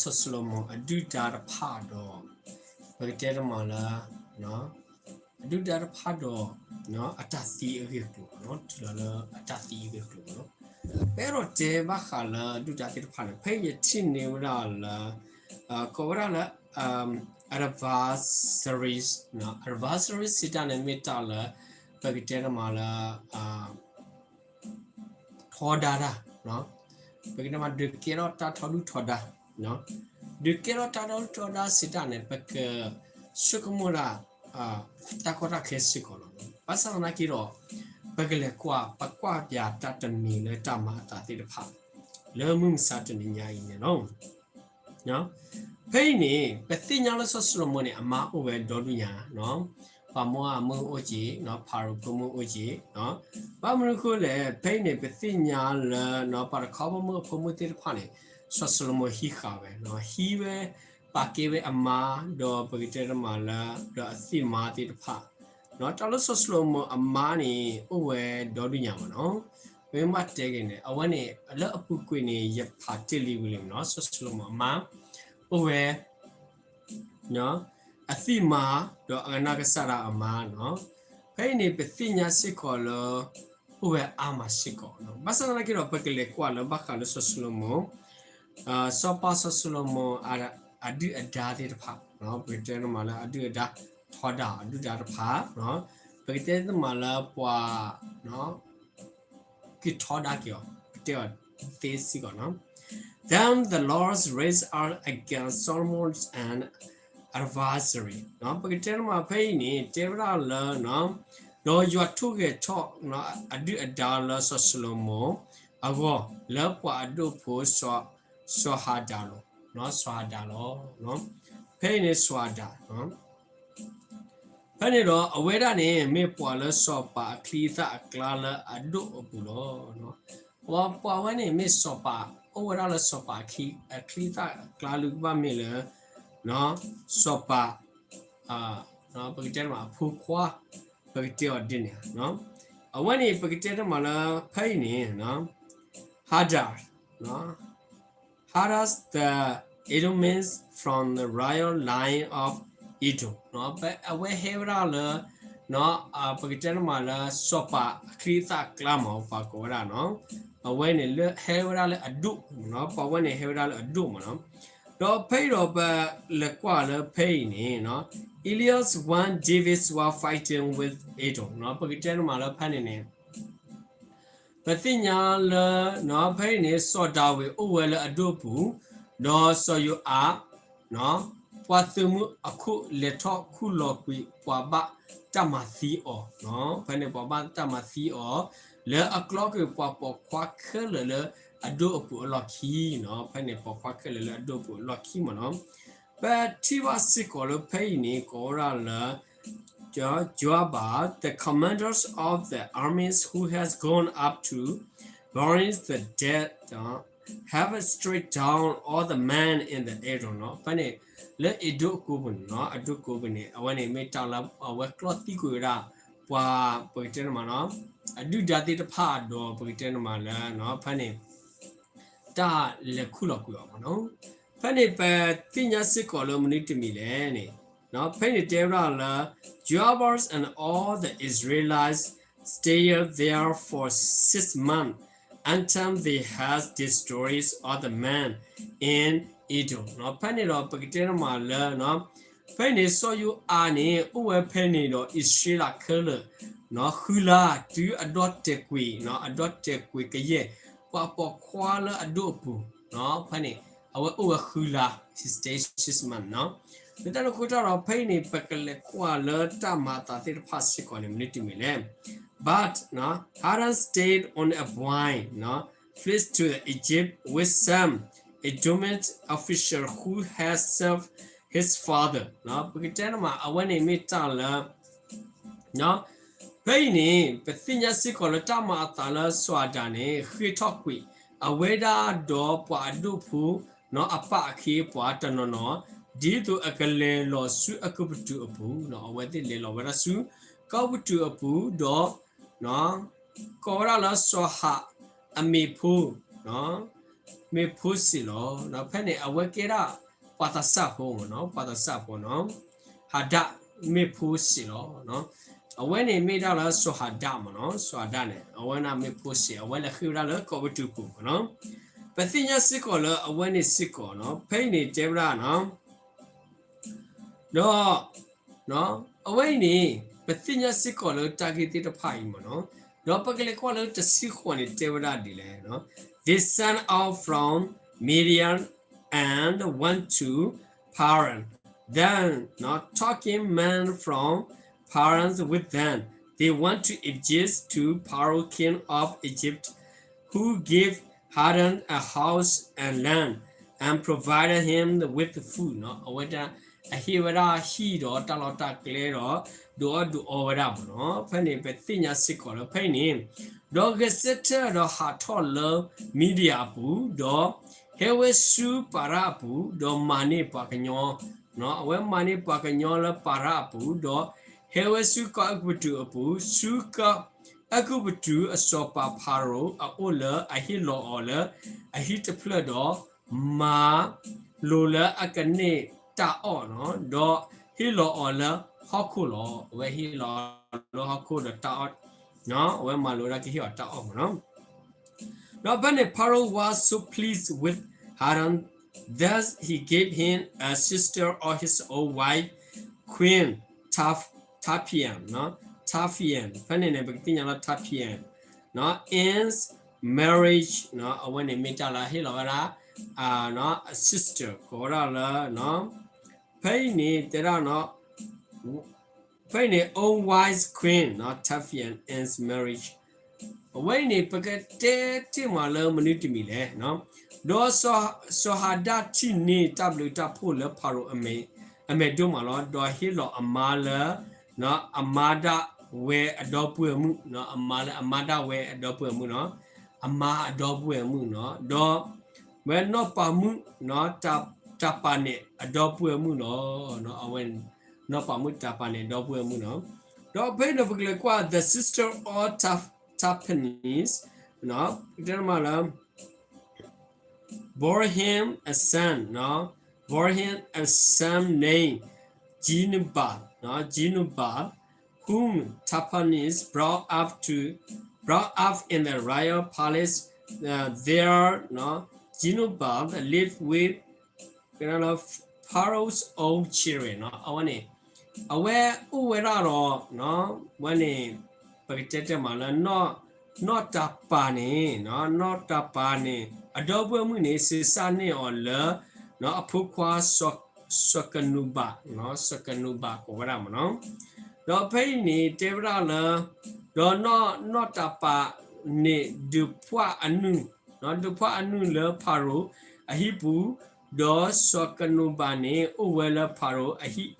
စီၤၡလိၤမိၣ်အဒုၣ်ဒါတဖၣ်ဒီး ပကတဲတမးလၢ အဒုၣ်ဒါတဖၣ်ဒီး အတၢ်သံအဂ့ၢ်အကျိၤ, တုၤလီၤလၢအတၢ်သံအဂ့ၢ်အကျိၤလီၤ. ပအဲၣ်ဒိးတဲဘၣ်ဃးလၢဒုၣ်ဒါသ့ၣ်တဖၣ်န့ၣ် ဖဲအံၤယထံၣ်န့ၢ်ဝဲဒၣ်လၢ ကိးဝဲဒၣ်လၢ adversaries, adversaries စံးတၢ်န့ၣ်မ့ၢ်တၢ်လၢ ပကတဲတမးလၢ ထီဒါတၢ်, ပကတဲမး ဒုးကဲထီၣ်တၢ်ထီဒုၣ်ထီဒါ, ဒုးကဲထီၣ်တၢ်ထီဒုၣ်ထီဒါစံးတၢ်န့ၣ် ပကဆိကမိၣ်ဒၣ် တၢ်ကီတၢ်ခဲစ့ၢ်ကီးလီၤ. ဘၣ်ဆၣ်သနာ်က့ဒီး ပကလဲၤကွၢ် ပကွၢ်ပၠးတၢ်တမံၤလၢတၢ်မၤအသးသ့ၣ်တဖၣ် လၢမုၢ်မဆါတနံၤညါအံၤန့ၣ်လီၤ. ဖဲအံၤန့ၣ် ပသ့ၣ်ညါလၢစီၤၡလိၤမိၣ်န့ၣ် အမါအိၣ်ဝဲဒီဒူၣ်ညါ, ပှၤမိၢ်အမုၣ်အိၣ်က့ၤ, ဖၤရိၤဖိမုၣ်အိၣ်က့ၤ, ဘၣ်မနုၤအဃိလဲၣ်, ဖဲအံၤန့ၣ် ပသ့ၣ်ညါလၢ ပှၤတခီဘီမုၢ်အဖိမုၣ်သ့ၣ်တဖၣ်န့ၣ် စီၤၡလိၤမိၣ်ဟံးဃာ်ဝဲ, ဟံးဝဲ ပာ်ကဲဝဲအမါ, ဒီးပကတဲတမးလၢ ဒီးအသ့ၣ်မါသ့ၣ်တဖၣ်, တၢ်လၢစီၤၡလိၤမိၣ်အမါန့ၣ် အိၣ်ဝဲဒီဒူၣ်ညါမးနီၤ, မ့ၢ်ဘၣ်တဲက့ၤန့ၣ် အဝဲန့ၣ် လၢအပူၤကွံာ်န့ၣ် ယဖးတ့ၢ်လံဝံၤလံမးနီၤ, စီၤၡလိၤမိၣ်အမါ အိၣ်ဝဲ အသ့ၣ်မါ ဒီးအကနၣ်ကစၢ်ဒၣ်အမါနီၤ, ဖဲအံၤန့ၣ် ပသ့ၣ်ညါစ့ၢ်ကီးလၢ အိၣ်ဝဲအါမးစ့ၢ်ကီး, ဘၣ်ဆၣ်သနာ်က့ဒီး ပကလဲၤကွၢ်လၢဘၣ်ဃးလၢစီၤၡလိၤမိၣ်, စီၤပၤစီၤၡလိၤမိၣ် အဒုၣ်အဒါသ့ၣ်တဖၣ်, ပကတဲတမးလၢအဒုၣ်အဒါထီဒါအဒုၣ်ဒါတဖၣ်, ပကတဲတမးလၢပှၤ က့ၤထီဒါက့ၤအီၤ, ပတဲအီၤသ့စ့ၢ်ကီးနီၤ, Then the Lord raised up against Solomon an adversary, ပကတဲတမးဖဲအံၤန့ၣ် တဲဝဲဒၣ်လၢ ဒီးယွၤထိၣ်ဂဲၤထီၣ် အဒုၣ်အဒါလၢစီၤၡလိၤမိၣ်အဂီၢ် လၢပှၤအဒိၣ်ဖိ စီၤဟဒၤလိၤ, စီၤဟဒၤလီၤ, ဖဲအံၤန့ၣ်စီၤဟဒၤ ဖဲန့ၣ်ဒီး အဝဲဒၣ်န့ၣ် မ့ၢ်ပှၤလၢစီၤပၤအချံအသၣ်အကျါလၢအဒိၣ်အပူၤလီၤ. ပှၤဝဲန့ၣ်မ့ၢ်စီၤပၤ အိၣ်ဝဲဒၣ်လၢစီၤပၤအချံအသၣ်အကျါလၢကဘၣ်မ့ၢ်လၢ စီၤပၤ ပကတဲတမးအဖိခွါ ပကတဲအီၤဒ်န့ၣ်, အဝဲန့ၣ် ပကတဲတမးလၢဖဲအံၤန့ၣ် Hadad, Hadad the Edomite from the royal line of Edom, အဝဲဟဲဝဲဒၣ်လၢ ပကတဲတမးလၢ စီၤပၤအချံအသၣ်အကျါမး ပှၤကိးဝဲဒၣ်နီၤ, အဝဲန့ၣ်လၢဟဲဝဲဒၣ်လၢအဒိၣ်, ပှၤဝဲန့ၣ်ဟဲဝဲဒၣ်လၢအဒိၣ်မးနီၤ, ဒီးဖဲအံၤဒီးပလဲၤကွၢ်လၢဖဲအံၤန့ၣ် Elias won David's war fighting with Edom, ပကတဲတမးလၢဖဲန့ၣ်န့ၣ် ပသ့ၣ်ညါလၢ ဖဲအံၤန့ၣ် စီၤဒၤဝံးအိၣ်ဝဲလၢအဒိၣ်အပူၤ, ဒီးစီၤယိၤအး ပှၤသုးမုၢ်အခိၣ်လဲၤထီၣ်ခူၣ်လီၤကွံာ်ပှၤဘၣ်တၢ်မၤသံအီၤ, ဖဲန့ၣ်ပှၤဘၣ်တၢ်မၤသံအီၤ လၢအကျီကွံာ်ပှၤပိာ်ခွါခဲလၢာ်လၢအဒိၣ်အပူၤအလီၢ်ခံနီၤ, ဖဲန့ၣ်ပိာ်ခွါခဲလၢာ်လၢအဒိၣ်အပူၤအလီၢ်ခံမးနီၤ, ပထံၣ်ဘၣ်စ့ၢ်ကီးလၢဖဲအံၤန့ၣ် ကိးဝဲဒၣ်လၢ Joab, the commanders of the armies who has gone up to bury the dead, have struck down all the men in the Edom, ဖဲန့ၣ် လၢအ့ဒိၣ်အကိးပူၤန့ၣ်နီၤ, အ့ဒိၣ်ကိးပူၤန့ၣ် အဝဲန့ၣ်မ့ၢ်တၢ်လၢအဝဲကျီသံကွံာ်ဝဲဒၣ် ပှၤပကတဲတမးနီၤ, အဒုၣ်ဒါသ့ၣ်တဖၣ်ဒီးပကတဲတမးလၢ ဖဲန့ၣ် တၢ်လဲၤခူၣ်လီၤကွံာ်အီၤမးနီၤ, ဖဲန့ၣ်ပသ့ၣ်ညါစ့ၢ်ကီးလၢမနုၤတမံၤလဲၣ်န့ၣ်, ဖဲန့ၣ်တဲဝဲဒၣ်လၢ Joab and all the Israelites stayed there for six months until they had destroyed all the men in Edom, ဖဲန့ၣ်ဒီးပကတဲတမးလၢ ဖဲန့ၣ်စီၤယိၤအၤန့ၣ် အိၣ်ဝဲဖဲန့ၣ်ဒီးအံၣ်စရ့လးခဲလၢာ် ဃုလါ တုၤအဒီၣ်တဲာ်ကွံာ်, အဒီၣ်တဲာ်ကွံာ်ကယဲၢ် ပှၤပိာ်ခွါလၢအဒိၣ်အပူၤ, ဖဲန့ၣ် အဝဲအိၣ်ဝဲဃုလါ, six months, လၢတၢ်န့ၣ်အဃိတၢ်ဒီး ဖဲအံၤန့ၣ် ပကလဲၤကွၢ်လၢတၢ်မၤအသးသ့ၣ်တဖၣ်စ့ၢ်ကီးန့ၣ် မနုၤတမံၤလဲၣ်, But Hadad stayed on a point, flees to Egypt with some Edomite officer who had served his father, ပကတဲတမး အဝဲန့ၣ်မ့ၢ်တၢ်လၢ ဖဲအံၤန့ၣ် ပသ့ၣ်ညါစ့ၢ်ကီးလၢတၢ်မၤအသးလၢစီၤအၤဒၣ်န့ၣ် ဃ့ၢ်ထီၣ်ကွံာ် အဝဲဒၣ်ဒီးပှၤအဒိၣ်ဖိ အပၢ်အခ့အပှၤတနီၤနီၤ ဒ်သိးအကလဲၤလီၤဆူအကပတူးအပူၤ, အဝဲသ့ၣ်လဲၤလီၤဝဲဒၣ်ဆူ ကပတူးအပူၤဒီး ကိးဝဲဒၣ်လၢစီၤဟၣ်အမ့ၢ်ဖိ မ့ၢ်ဖိစ့ၣ်လီၤ. ဖဲန့ၣ် အဝဲကဲဒၣ်ပှၤသးစၢ်ဖိမ့ၢ်နီၤ, ပှၤသးစၢ်ဖိနီၤ, ဟၤဒၣ်မ့ၢ်ဖိစ့ၣ်လီၤ. အဝဲန့ၣ်မ့ၢ်ဒၣ်လၢစီၤဟၤဒၣ်မ့ၢ်နီၤ, စီၤဟၤဒၣ်န့ၣ် အဝဲန့ၣ်မ့ၢ်ဖိစ့ၣ်, အဝဲလဲၤဃ့ဝဲဒၣ်လၢကီးပတူးပူၤမ့ၢ်နီၤ. ပသ့ၣ်ညါစ့ၢ်ကီးလၢအဝဲန့ၣ်စ့ၢ်ကီးနီၤ, ဖဲအံၤန့ၣ်တဲဝဲဒၣ်နီၤ ဒီး အဝဲအံၤန့ၣ် ပသ့ၣ်ညါစ့ၢ်ကီးလၢတၢ်ဂ့ၢ်သ့ၣ်တဖၣ်အံၤမ့ၢ်နီၤ, ဒီးပကလဲၤကွၢ်လၢတဆံဃိးန့ၣ် တဲဝဲဒၣ်ဒ်လဲၣ်, They set out from Midian and went to Paran. Then, taking men from Paran with them, they went to Egypt to Pharaoh, king of Egypt, who gave Haran a house and land and provided him with food. အဝဲဒၣ် အဟ့ၣ်ဝဲဒၣ်ဟံၣ်ဒီးတၢ်လီၢ်တၢ်ကျဲဒီး ဒုးအီၣ်ဒုးအီဝဲဒၣ်မ့ၢ်နီၤ. ဖဲန့ၣ် ပသ့ၣ်ညါစ့ၢ်ကီးလၢဖဲအံၤန့ၣ်, ဒီးဂဲၤဆၢထၢၣ်ဒီးဟးထီၣ်လၢမံၤဒယၣ်အပူၤ, ဒီးဟဲဝဲဆူပၤရၣ်အပူၤ, ဒီးမၤန့ၢ်ပှၤကညီ, အဝဲမၤန့ၢ်ပှၤကညီလၢပၤရၣ်အပူၤ, ဒီးဟဲဝဲဆူကီၢ်အဲၤကူပတူးအပူၤ, ဆူကီၢ်အဲၤကူပတူးအစီၤပၤဖၤရိၤအအိၣ်လၢအဟ့ၣ်လီၤအီၤလၢအဟံၣ်တဖျၢၣ်ဒီး မၤလိာ်လၢအကန့ၢ်တၢ်အီၣ်နီၤ, ဒီးဟ့ၣ်လီၤအီၤလၢဟီၣ်ခိၣ်လီၤ. အဝဲဟ့ၣ်လီၤလၢဟီၣ်ခိၣ်ဒီးတၢ်အီၣ်, အဝဲမၤလိာ်ဒၣ်ကဟ့ၣ်အီၤတၢ်အီၣ်မ့ၢ်နီၤ. ဒီးဖဲန့ၣ် Pharaoh was so pleased with Haran that he gave him a sister of his own wife, Queen Taf, Tapian, Tapian. ဖဲန့ၣ်န့ၣ် ပကသ့ၣ်ညါလၢ Tapian in marriage, အဝဲန့ၣ်မ့ၢ်တၢ်လၢဟ့ၣ်လီၤဝဲဒၣ် အ sister ကိးဝဲဒၣ်လၢ ဖဲအံၤန့ၣ်တဲဒၣ် ဖဲအံၤန့ၣ် own wife Queen Tapian in marriage. အဝဲအံၤန့ၣ် ပကတဲတ့ၢ်မးလၢမနုၤတမံၤလဲၣ်, ဒီးစီၤဟၤဒၣ်ထံၣ်န့ၢ်တၢ်ဘျုးတၢ်ဖှိၣ်လၢဖၤရိၤအမဲာ်ဒိၣ်မးလီၤ. ဒီးဟ့ၣ်လီၤအမါလၢ အမါဒၣ်ဝဲအဒီပုၢ်ဝဲၢ်မုၣ်, အမါလၢအမါဒၣ်ဝဲအဒီပုၢ်ဝဲၢ်မုၣ်နီၤ, အမါအဒီပုၢ်ဝဲၢ်မုၣ်နီၤ, ဒီးဝဲနီၢ်ပၤမုၣ် တၢ်ပာ်န့ၢ်အဒီပုၢ်ဝဲၢ်မုၣ်လီၤ. အဝဲနီၢ်ပၤမုၣ်တၢ်ပာ်န့ၢ်အဒီပုၢ်ဝဲၢ်မုၣ်နီၤ. ဒီးဖဲအံၤန့ၣ် ပကလဲၤကွၢ် the sister of Tap, Tahpanhes, တဲမးလၢ bore him a son, bore him a son named Genubath, Genubath, whom Tahpanhes brought up to, brought up in the royal palace. Uh, there, Genubath lived with Pharaoh's own children. အဝဲန့ၣ် အဝဲအိၣ်ဝဲဒၣ်ဒီး ဝဲန့ၣ် ပကတဲတဲမးလၢ နီၢ်တၢ်ပာ်န့ၣ် နီၢ်တၢ်ပာ်န့ၣ် အဒီပုၢ်ဝဲၢ်မုၣ်န့ၣ် စံးဆၣ်န့ၢ်အီၤလၢ အဖိခွါ စီၤကနူၤဘၣ်, စီၤကနူၤဘၣ်ကိးဝဲဒၣ်မ့ၢ်နီၤ. ဒီးဖဲအံၤန့ၣ် တဲဝဲဒၣ်လၢ ဒီးနီၢ်တၢ်ပာ်န့ၣ် ဒုးဖှၣ်အနုၢ်, ဒုးဖှၣ်အနုၢ်လၢဖၤရိၤအဟံၣ်ပူၤ, ဒီးစီၤကနူၤဘၣ်န့ၣ် အိၣ်ဝဲလၢဖၤရိၤအဟံၣ်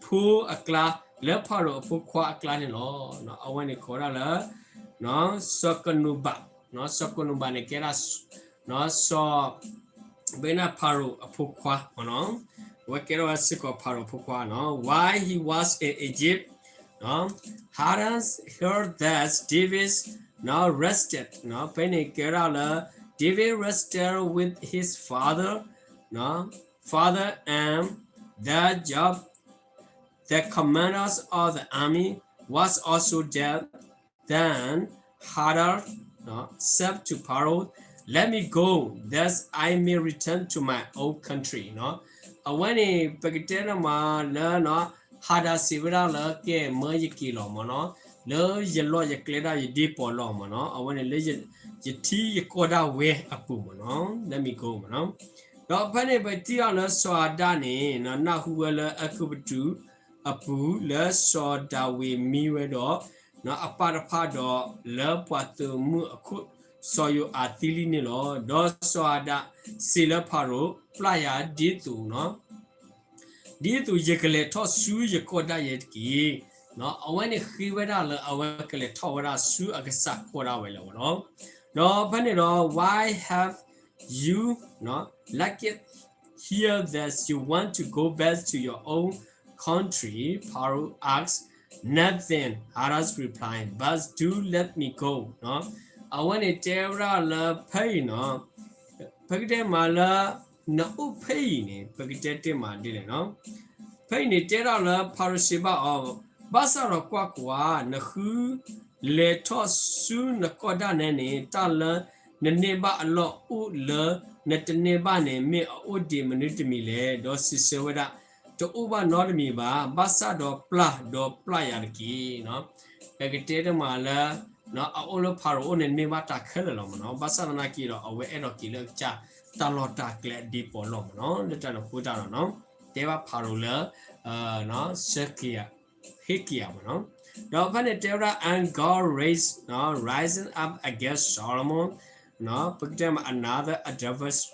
ဖိအကျါ လၢဖၤရိၤအဖိခွါအကျါန့ၣ်လီၤ. အဝဲန့ၣ်ကိးဒၣ်လၢ စီၤကနူၤဘၣ်, စီၤကနူၤဘၣ်န့ၣ်ကဲဒၣ် စီၤ ဘဲနၣ်ဖၤရိၤအဖိခွါမ့ၢ်နီၤ, အဝဲကဲထီၣ်ဝဲစ့ၢ်ကီးဖၤရိၤအဖိခွါနီၤ. While he was in Egypt, Hadad heard that David now rested, ဖဲန့ၣ်ကဲဒၣ်လၢ David rested with his father, father and that Joab, the commanders of the army, was also dead. Then Hadad said to Pharaoh, Let me go, that I may return to my own country. အဝဲန့ၣ် ပကတဲန့ၣ်မးလၢ ဟၤဒၣ်စံးဝဲဒၣ်လၢ ကဲမၢယက့ၤလီၤမ့ၢ်နီၤ, လၢယလီၢ်ယကျဲဒၣ်ယဒ့ပီၤလီၤမ့ၢ်နီၤ, အဝဲန့ၣ်လၢယထံယကီၢ်ဒၣ်ဝဲအပူၤမ့ၢ်နီၤ, let me go မ့ၢ်နီၤ. ဒီးဖဲန့ၣ်ပထံၣ်အီၤလၢစီၤဟၤဒၣ်န့ၣ် နၢ်ဟူဝဲလၢအဲၤကူပတူးအပူၤ လၢစီၤဒၤဝံးမံဝဲဒီး အပၢ်တဖၣ်ဒီးလၢပှၤသုးမုၢ်အခိၣ်စီၤယိၤအၤသံလံန့ၣ်လီၤ. ဒီးစီၤဟၤဒၣ်စံးလၢဖၤရိၤ, ပျၢ်ယၤဒ်သိး ဒ်သိးယကလဲၤထီၣ်ဆူယကီၢ်ဒၣ်ယဲတက့ၢ်. အဝဲန့ၣ်ဃ့ဝဲဒၣ်လၢအဝဲကလဲၤထီၣ်ဝဲဒၣ်ဆူအကစၢ်ကီၢ်ဒၣ်ဝဲလၢၤဘၣ်နီၤ. ဒီးဖဲန့ၣ်ဒီး why have you, like it here that you want to go back to your own country? Pharaoh asked. Nothing, Hadad replied, but do let me go. အဝဲန့ၣ်တဲဝဲဒၣ်လၢဖဲအံၤနီၤ ပကတဲမးလၢ နအိၣ်ဖဲအံၤန့ၣ် ပကတဲတ့ၢ်မးဒ်လဲၣ်နီၤ. ဖဲအံၤန့ၣ်တဲဒၣ်လၢဖၤရိၤၡ့ဘၣ်အီၤ, ဘၣ်ဆၣ်ဒီးကွၢ်ကွၢ်, နဃုလဲၤထီၣ်ဆူနကီၢ်ဒၣ်နဲန့ၣ်, တၢ်လၢနန့ၢ်ဘၣ်အလီၢ်အိၣ်လၢနတန့ၢ်ဘၣ်န့ၣ် မ့ၢ်အအိၣ်ဒံးမနုၤတမံၤလဲၣ်. ဒီးစံးဆၢဝဲဒၣ်, တအိၣ်ဘၣ်နီတမံၤဘၣ်, ဘၣ်ဆၣ်ဒီးပျၢ်ဒီးပျၢ်ယၤတက့ၢ်. ပကတဲတ့ၢ်မးလၢ အအိၣ်လၢဖၤရိၤအိၣ်န့ၣ် န့ၢ်ဘၣ်တၢ်ခဲလၢာ်လီၤမ့ၢ်နီၤ. ဘၣ်ဆၣ်သနာ်က့ဒီး အဝဲအဲၣ်ဒိးက့ၤလၢအကစၢ်တၢ်လီၢ်တၢ်ကျဲအဒ့ပီးလီၢ်မ့ၢ်နီၤ. လၢတၢ်န့ၣ်အဃိတၢ်ဒီးနီၤ, တဲဘၣ်ဖၤရိၤလၢ စၢက့ၤယၤ, ဟ့ၣ်က့ၤယၤမ့ၢ်နီၤ. ဒီးဖဲန့ၣ်တဲဝဲဒၣ် and God raised, rising up against Solomon, ပကတဲမး another advers-,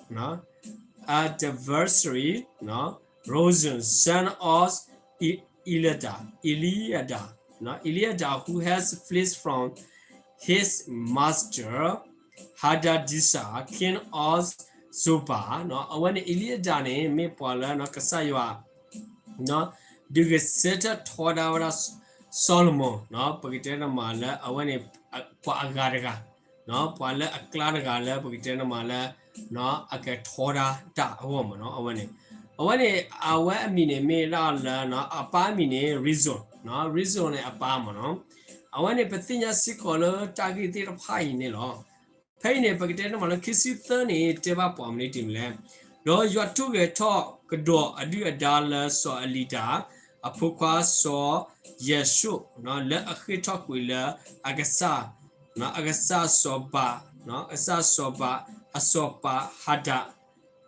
adversary, Rezin, son of E-, Eliada, Eliada, Eliada, who has fled from his master Hadadezer, king of Zobah. အဝဲန့ၣ် Eliada န့ၣ် မ့ၢ်ပှၤလၢကစၢ်ယွၤ ဒုးဂဲၤဆၢထၢၣ်ထီဒါဝဲဒၣ် Solomon, ပကတဲန့ၣ်မးလၢအဝဲန့ၣ် ပှၤအဂၤတဂၤ, ပှၤလၢအကျါတဂၤလၢပကတဲန့ၣ်မးလၢ အကထီဒါတၢ်အဂီၢ်မ့ၢ်နီၤ. အဝဲန့ၣ်, အဝဲန့ၣ် အဝဲအမံၤန့ၣ် မ့ၢ်ဒၣ်လၢ အပၢ်အမံၤန့ၣ် Rezin, Rezin န့ၣ်အပၢ်မ့ၢ်နီၤ. အဝဲန့ၣ် ပသ့ၣ်ညါစ့ၢ်ကီးလၢတၢ်ဂ့ၢ်သ့ၣ်တဖၣ်အံၤန့ၣ်လီၤ. ဖဲအံၤန့ၣ် ပကတဲန့ၣ်မးလၢခံဆံသၢန့ၣ် တဲဘၣ်ပှၤမနုၤတမံၤလဲၣ်. ဒီးယွၤထိၣ်ဂဲၤထီၣ်ကဒီးအဒုၣ်အဒါလၢစီၤအ့လံဒၤ အဖိခွါစီၤယၤၡိၣ်, လၢအဃ့ၢ်ထီၣ်ကွံာ်လၢအကစၢ်, အကစၢ်စီၤပၤ, အကစၢ်စီၤပၤ, အစီၤပၤဟဒၤ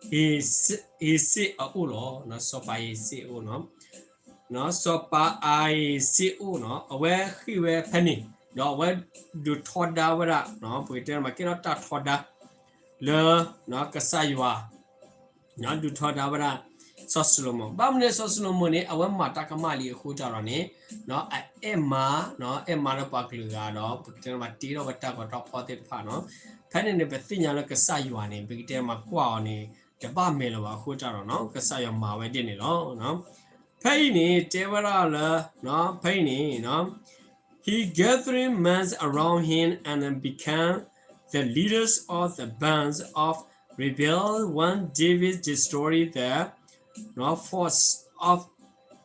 ဟ့းစ့းအအိၣ်လီၤ. စီၤပၤဟ့းစ့းအအိၣ်, စီၤပၤအဟ့းစ့းအအိၣ်နီၤ, အဝဲဃ့ၢ်ဝဲဖဲန့ၣ်, ဒီးအဝဲဒုးထီဒါဝဲဒၣ်, ပကတဲမး ကဲထီၣ်တၢ်ထီဒါ လၢ ကစၢ်ယွၤ ဒုးထီဒါဝဲဒၣ် စီၤၡလိၤမိၣ်. ဘၣ်မနုၤစီၤၡလိၤမိၣ်န့ၣ် အဝဲမၤတၢ်ကမၣ်လံအဃိတၢ်ဒီးန့ၣ်, အအဲၣ်မါ, အဲၣ်မါလၢပှၤကလုာ်ဂၤဒီး ပကတဲမး တ့ထီၣ်ဝဲတၢ်ဂီၤထီၣ်ဖီသ့ၣ်တဖၣ်နီၤ. ဖဲန့ၣ်န့ၣ် ပသ့ၣ်ညါလၢကစၢ်ယွၤန့ၣ် ပကတဲမးကွၢ်အီၤန့ၣ် တဘၣ်မဲာ်လၢၤဘၣ်အဃိတၢ်ဒီးနီၤ ကစၢ်ယွၤမၤဝဲဒ်န့ၣ်လီၤ. ဖဲအံၤန့ၣ် တဲဝဲဒၣ်လၢ ဖဲအံၤန့ၣ် He gathered men around him and became the leaders of the bands of rebel. When David destroyed the force of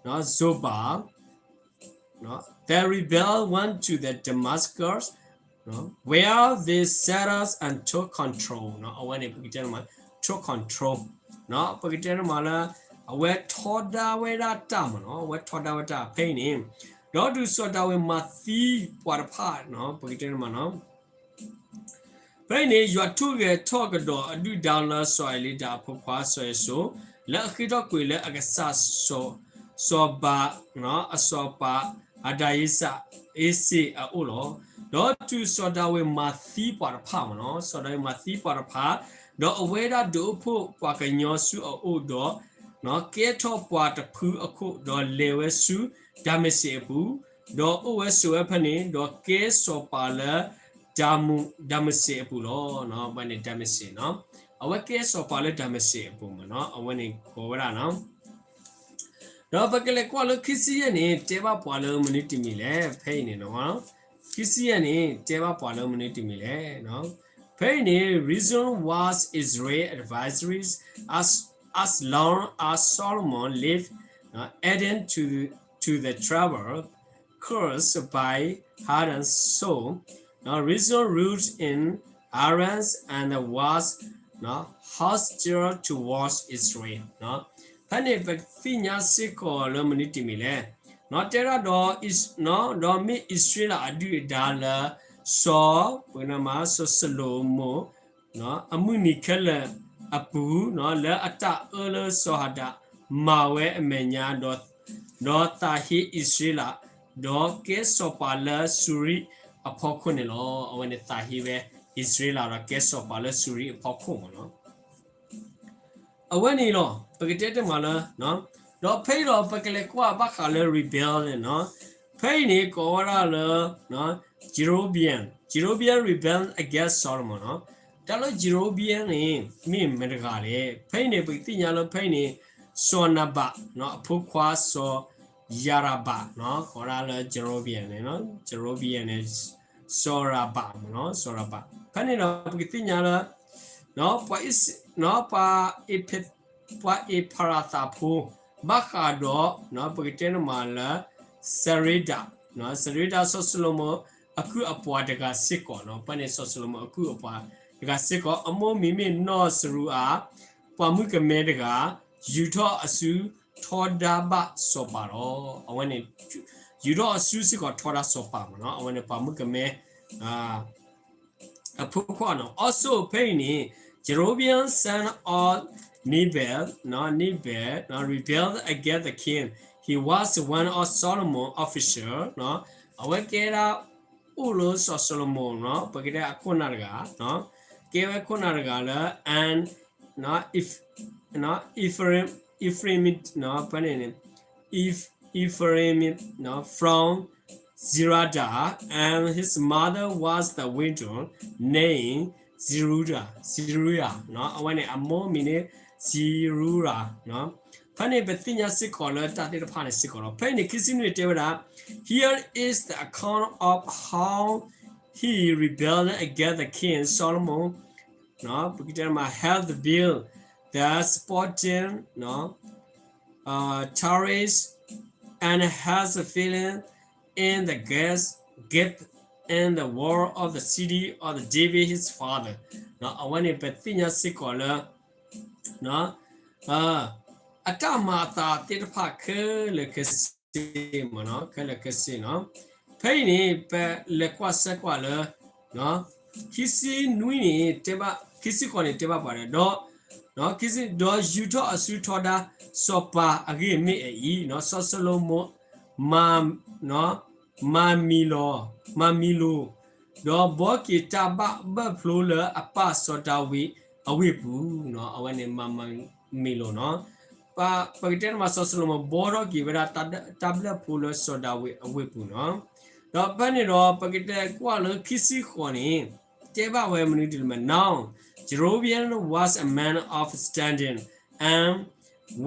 Zobah, the rebel went to the Damascus, where they settled and took control. အဝဲန့ၣ် ပကတဲမး took control, ပကတဲမးလၢ အဝဲထီဒါဝဲဒၣ်တၢ်မးနီၤ, အဝဲထီဒါဝဲတၢ်ဖဲအံၤန့ၣ်, ဒီးဒုးစီၤဒၤဝံးမၤသံပှၤတဖၣ်နီၤ, ပကတဲမးနီၤ ဖဲအံၤန့ၣ် ယွၤထိၣ်ဂဲၤထီၣ်ကဒီးအဒုၣ်ဒါလၢစီၤအ့လံဒၤအဖိခွါစီၤယၤၡိၣ် လၢအဃ့ၢ်ထီၣ်ကွံာ်လၢအကစၢ်စီၤ, စီၤပၤ, အစီၤပၤ ဟဒၤအ့းစ့းအအိၣ်လီၤ. ဒီးတုၤစီၤဒၤဝံးမၤသံပှၤတဖၣ်မးနီၤ, စီၤဒၤဝံးမၤသံပှၤတဖၣ်, ဒီးအဝဲဒၣ်ဒုးအိၣ်ဖှိၣ်ပှၤကညီဆူအအိၣ်ဒီး ကဲထီၣ်ပှၤတဖုအခိၣ်, ဒီးလဲၤဝဲဆူဒၤမ့းစ့းအပူၤ, ဒီးအိၣ်ဝဲဆိးဝဲဖဲန့ၣ်, ဒီးကဲစီၤပၤလၢ ဒၤမ့းစ့းအပူၤလီၤ. ဝဲန့ၣ်ဒၤမ့းစ့းနီၤ, အဝဲကဲစီၤပၤလၢဒၤမ့းစ့းအပူၤမးနီၤ, အဝဲန့ၣ်ကိးဝဲဒၣ်နီၤ. ဒီးပကလဲၤကွၢ်လၢခံဆံယဲၢ်န့ၣ် တဲဘၣ်ပှၤလၢမနုၤတမံၤလဲၣ်, ဖဲအံၤန့ၣ်နီၤ, ခံဆံယဲၢ်န့ၣ် တဲဘၣ်ပှၤလၢမနုၤတမံၤလဲၣ်. ဖဲအံၤန့ၣ် Rezin was Israel's advisory as, as long as Solomon lived, adding to, to the trouble caused by Hadad's son. Rezin ruled in Aram and was hostile towards Israel. ဖဲန့ၣ်ပသ့ၣ်ညါစ့ၢ်ကီးလၢမနုၤတမံၤလဲၣ်. တဲဒၣ်ဒီး, ဒီးမ့ၢ်အံၣ်စရ့လးအဒုၣ်အဒါလၢ စီၤ, ပကတဲမး စီၤၡလိၤမိၣ် အမုၢ်နံၤခဲလၢာ်အပူၤ, လၢအတၢ်အၢလၢစီၤဟဒၤမၤဝဲအမဲာ်ညါ, ဒီးသးဟ့အံၣ်စရ့လး, ဒီးကဲစီၤပၤလၢစူၤရံအဖီခိၣ်န့ၣ်လီၤ. အဝဲန့ၣ်သးဟ့ဝဲအံၣ်စရ့လး ဒီးကဲစီၤပၤလၢစူၤရံအဖီခိၣ်မးနီၤ. အဝဲန့ၣ်လီၤ ပကတဲတ့ၢ်မးလၢ, ဒီးဖဲအံၤဒီးပကလဲၤကွၢ်ဘၣ်ဃးလၢ rebel န့ၣ်နီၤ, ဖဲအံၤန့ၣ်ကိးဝဲဒၣ်လၢ Jeroboam, Jeroboam rebelled against Solomon နီၤ. တၢ်လၢ Jeroboam န့ၣ် မ့ၢ်မတဂၤလဲၣ်. ဖဲအံၤန့ၣ် ပကသ့ၣ်ညါလၢဖဲအံၤန့ၣ် စီၤနၤဘး အဖိခွါစီၤယၤရဘး ကိးဝဲဒၣ်လၢ Jeroboam န့ၣ်, Jeroboam န့ၣ် စီၤရဘးမးနီၤ, စီၤရဘး. ဖဲန့ၣ်ဒီးပကသ့ၣ်ညါလၢ ပှၤအံၣ် ပှၤအ့ဖရၤသးဖိ ဘၣ်ဃးဒီး ပကတဲန့ၣ်မးလၢ စရ့ဒး, စရ့ဒးစီၤၡလိၤမိၣ်အကုၢ်အပှၤတဂၤစ့ၢ်ကီး, ဖဲန့ၣ်စီၤၡလိၤမိၣ်အကုၢ်အပှၤတဂၤစ့ၢ်ကီး အမိၢ်မံၤမ့ၢ်နီၢ်စရူအၤ, ပှၤမုၣ်ကမဲတဂၤ, ယူာ်ထီၣ်အစုထီဒါဘၣ်စီၤပၤလီၤ. အဝဲန့ၣ် ယူာ်ထီၣ်အစုစ့ၢ်ကီးထီဒါစီၤပၤမးနီၤ, အဝဲန့ၣ်ပှၤမုၣ်ကမဲ အဖိခွါနီၤ. Also ဖဲအံၤန့ၣ် Jeroboam son of Nebat, Nebat rebelled against the king. He was one of Solomon official, အဝဲကဲဒၣ်အိၣ်လၢစီၤၡလိၤမိၣ်နီၤ, ပကတဲအခိၣ်နၢ်တဂၤ, ကဲဝဲခိၣ်နၢ်တဂၤလၢ and Ephraim, Ephraim ဖဲန့ၣ် Ephraim from Zerada, and his mother was the widow named Zeruiah, Zeruiah, အဝဲန့ၣ်အမိၢ်မံၤန့ၣ် Zeruiah, ဖဲန့ၣ်ပသ့ၣ်ညါစ့ၢ်ကီးလၢတၢ်သ့ၣ်တဖၣ်န့ၣ်စ့ၢ်ကီးလီၤ. ဖဲအံၤန့ၣ် ခံဆံနွံတဲဝဲဒၣ် Here is the account of how he rebelled against the king Solomon, ပကတဲမး has built the spoken terrace and has filled in the gaps, gap in the wall of the city of David his father. အဝဲန့ၣ်ပသ့ၣ်ညါစ့ၢ်ကီးလၢ အတၢ်မၤအသးသ့ၣ်တဖၣ်ခဲလၢာ်ခဲဆ့မးနီၤ, ခဲလၢာ်ခဲဆ့နီၤ. ဖဲအံၤန့ၣ် ပလဲၤကွၢ်ဆၢကွၢ်လၢ ခံဆံနွံန့ၣ် တဲဘၣ်, ခံဆံဃိးန့ၣ်တဲဘၣ်ပှၤဒီး, ဒီး ဒီးယူာ်ထီၣ်အစုထီဒါစီၤပၤအဂ့ၢ်မ့ၢ်အအံၤ, စီၤၡလိၤမိၣ် မၤ မၤမံၤလီၤ, မၤမံၤလိၤ, ဒီးဘှီက့ၤတၢ်ဘၣ်ဘၢၣ်ဖျိလၢအပၢ်စီၤဒၤဝံးအဝ့ၢ်ပူၤနီၤ, အဝဲန့ၣ်မၤမံၤလိၤနီၤ. ပကတဲန့ၣ်မး စီၤၡလိၤမိၣ်ဘှီထီၣ်က့ၤဝဲဒၣ်တၢ်ဘၢၣ်ဖျိလၢစီၤဒၤဝံးအဝ့ၢ်ပူၤနီၤ. ဒီးဖဲန့ၣ်ဒီး ပကတဲကွၢ်လၢခံဆံဃိးန့ၣ် တဲဘၣ်ဝဲမနုၤဒ်လဲၣ်မး, Now Jeroboam was a man of standing, and